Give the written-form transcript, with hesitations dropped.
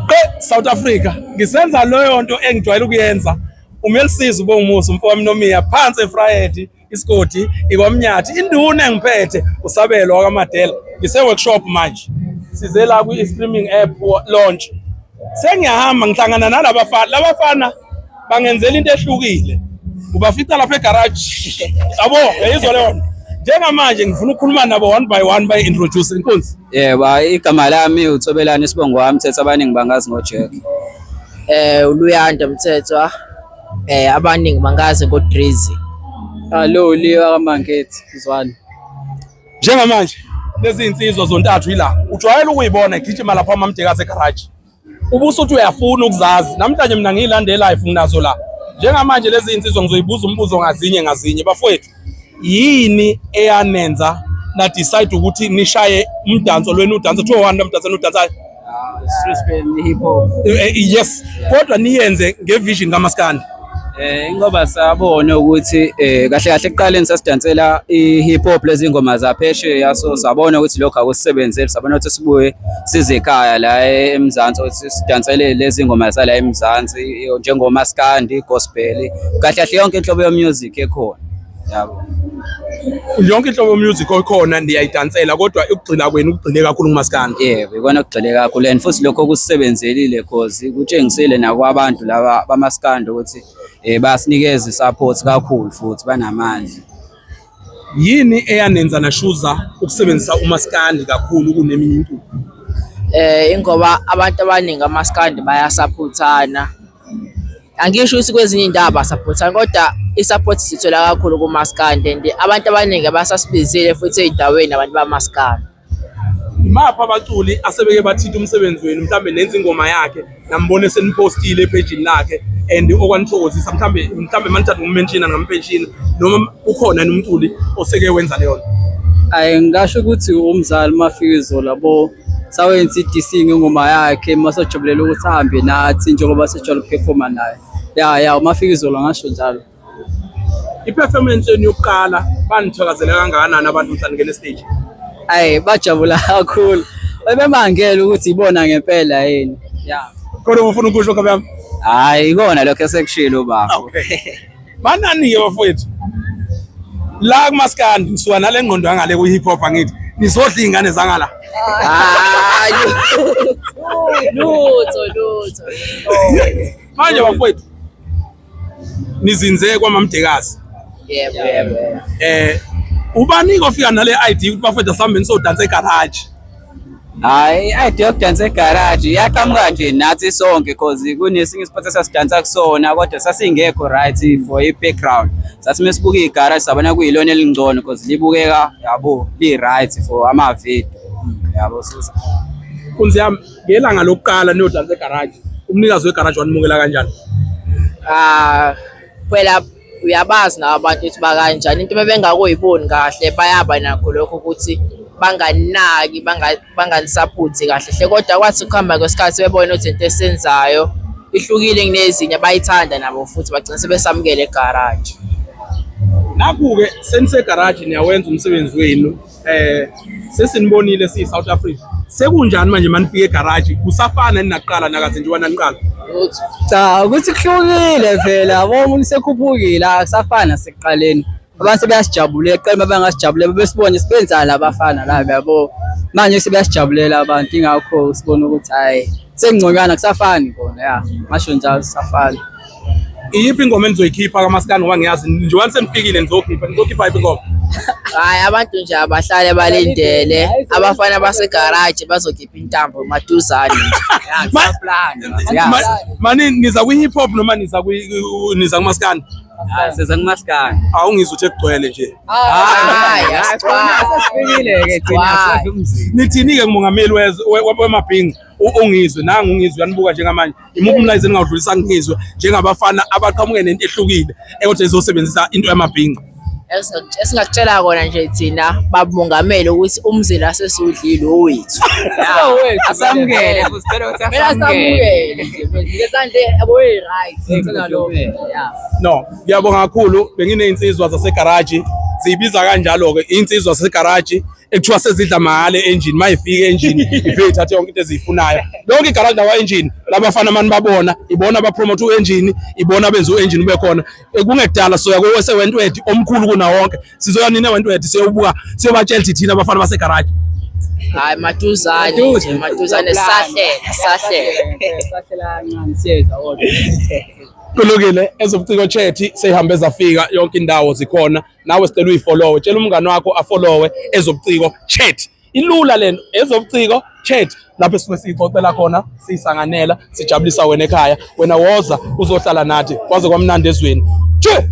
Qe South Africa ngisenza leyo nto engijwayele ukuyenza umelisiza ubongumusa umfowami nomiya phansi eFriday isigodi ikwamnyathi induna engiphethe usabelo wakaMadela ngise workshop manje size la kwi streaming app launch sengiyahamba ngihlangana nalabafana labafana bangenzela into ehlukile ubafica lapha egarage yabo yayizwa leyo nto njengamanje ngifuna ukukhuluma nabo one by one bayi-introduce inkunzi. Yebo, hhayi, igama lami uThobelani isibongo wami Mthetho abaningi bangazi ngoJack. ULuyanda Mthethwa, abaningi bangazi ngoDrizzy. Alo Liwa kaMangethi Zwane. Njengamanje lezi insizwa zontathu ila ujwayele ukuyibona igijima lapha amamdekazi egarage ubusuthi uyafuna ukuzazi namhlanje mina ngiyilande live nginazo la njengamanje lezi insizwa ngizoyibuza umbuzo ngazinye ngazinye bafowethu yini eyanenza na decide ukuthi nishaye umdanso lwenu udanso kuthiwa wani lo mdanso udansayo? Street hip hop. Yes, kodwa niyenze ngevision kaMaskandi. Ngoba sabona ukuthi kahle kahle ekuqaleni sasidansela i-hip hop lezi ngoma zaphesheya, so sabona ukuthi lokho akusisebenzeli, sabona ukuthi sibuye size ekhaya la eMzansi ukuthi sidansele lezi ngoma zala eMzansi njengomaskandi, gospel, kahle kahle yonke inhlobo yo-music ekhona yabo. Yonke inhlobo music okhona niyayidansela, kodwa ukugxila kwenu kugxile kakhulu kumaskandi. Yebo, ikona kugxile kakhulu and futhi lokho kusisebenzelile cause kutshengisile nakwabantu laba bamaskandi ukuthi basinikeza i-support kakhulu futhi banamandla. Yini eyanenza nashuza ukusebenzisa umaskandi kakhulu kuneminye imiculo? Ingoba abantu abaningi amaskandi bayasaphothana. Angisho ukuthi kwezinye iy'ndawo abasaphothani kodwa i-support sithola kakhulu kumaskandi and abantu abaningi abasasibizile futhi ey'ndaweni abantu bamaskandi. Imaphi abaculi asebeke bathinta umsebenzi wenu mhlambe nenza ingoma yakhe nambona esenipostile ephejini lakhe and okwanithokozisa mhlambe manithanda ukummenshina ngampenshina noma ukhona yini umculi oseke wenza leyo nto? Ayi, ngingasho ukuthi umzali Mafikizolo yabo sawenza i-DC ngengoma yakhe masojabulela ukuthi ahambe nathi njengoba sejwayele ukuphefoma naye. Ya, uMafikizolo ngasho njalo. I-performance yenu yokuqala banithokozela kangakanani abantu mhla ningena stage? Ayi, bajabula kakhulu. Bebemangele ukuthi ibona ngempela yini. Ya. Kodwa ufuna ukusho kabi yami? Hhayi, ikona lokho esekushilo bafo. Okay. Banani-ke bafowethu la kumaskandi ngisuka nale ngqondo yangale kwi-hip hop angithi nizodla iy'ngane zangala. Hayi, lutho lutho. Manje bafowethu nizinze kwamamdekazi. Yebo yebo. Ubani ofika nale idea ukuthi bafowethu asihambeni sodansa egarage? Hhayi, i-idea yokudansa egaraji iyaqhamuka nje nathi sonke cause kunesinye isiphathi esasidansa kusona kodwa sasingekho right for i-background. Sathi uma sibuka igaraji sabona kuyilona elingcono cause libukeka yabo li-right for amavidiyo yabo. So Nkunzi yami, ngelanga lokuqala niyodansa egaraji, umnikazi wegaraji wanimukela kanjani? Ah, phela uyabazi nawe abantu ukuthi bakanjani into bebengakuyiboni kahle bayaba nakho lokho ukuthi banganaki banganisaphothi kahle hle kodwa kwathi kuhamba kwesikhathi bebona ukuthi into esiyenzayo ihlukile kunezinye bayithanda nabo futhi bagcina sebesamukela egaraji. Nakhu-ke senisegaraji niyawenza umsebenzi wenu, sesinibonile siyi-South Africa. Sekunjani manje manifika egaraji? Kusafana yini nakuqala nakaze njengoba naniqala? Cha, ukuthi kuhlukile phela yabo umuntu sekhuphukile akusafani nasekuqaleni. Abantu sebeyasijabulela, ekuqaleni babengasijabulela bebesibona sibenzani labafana la yabo. Manje sebeyasijabulela abantu ingakho sibona ukuthi hhayi sengconywana kusafani kona ya ngasho njalo kusafani. Iyiphi ingoma enizoyikhipha kaMaskandi ngoba ngiyazi njengoba senifikile nizokhipha yiphi ingoma? Hhayi, abantu nje abahlale balindele abafana basegaraji bazokhipha intambo maduzane nje. Mani niza kwi-hip hop noma niza niza kumaskandi? Siza kumaskandi. Awungizwa ukuthi ekugcwele nje. Hhayi, asigcwali. Sesifikile-ke thina sidla umzimba. Nithini-ke kumongameli wemabhinca ungizwe nangu ungizwe uyanibuka njengamanje imuphi umlayezo eningawudlulisa ngizwe njengabafana abaqhamuke nento ehlukile ekodwa izosebenzisa into yamabhinca? Esingakutshela kona nje thina babumongameli ukuthi umzila sesiwudlile owethu. Asamukele futhi sicela ukuthi Kumele asamukele. asamukele nje ngezandla yabo right. Ngicela lokho. Yeah. No, ngiyabonga kakhulu benginey'nsizwa zasegaraji. Ziyibiza kanjalo-ke iy'nsizwa zasegaraji ekuthiwa sezidla mahhala e-engine. Uma ifika e-engine ifike ithathe yonke into eziyifunayo. Lonke igaraji lakwa-engine labafana mani babona ibona abapromotha u-engine, ibona abenza u-engine ube khona. Kungekudala soya kowesewentwedi omkhulu kunawonke. Sizoya nini ewentwedi siyobuka siyobatshela ukuthi thina abafana basegaraji. Hayi maduzane nje, maduzane sahlela sahlela. Sahlela kancane siyeza kodwa. Kulungile, ezobuciko chat seyihambe zafika yonke indawo zikhona. Nawe sicela uyifollowe, tshela umngane wakho afollowe ezobuciko chat. Ilula lento, ezobuciko chat lapho esuke siyixoxela khona, siyisanganela, sijabulisa wena ekhaya. Wena woza uzohlala nathi kwaze kwamnandi ezweni. Tjhe!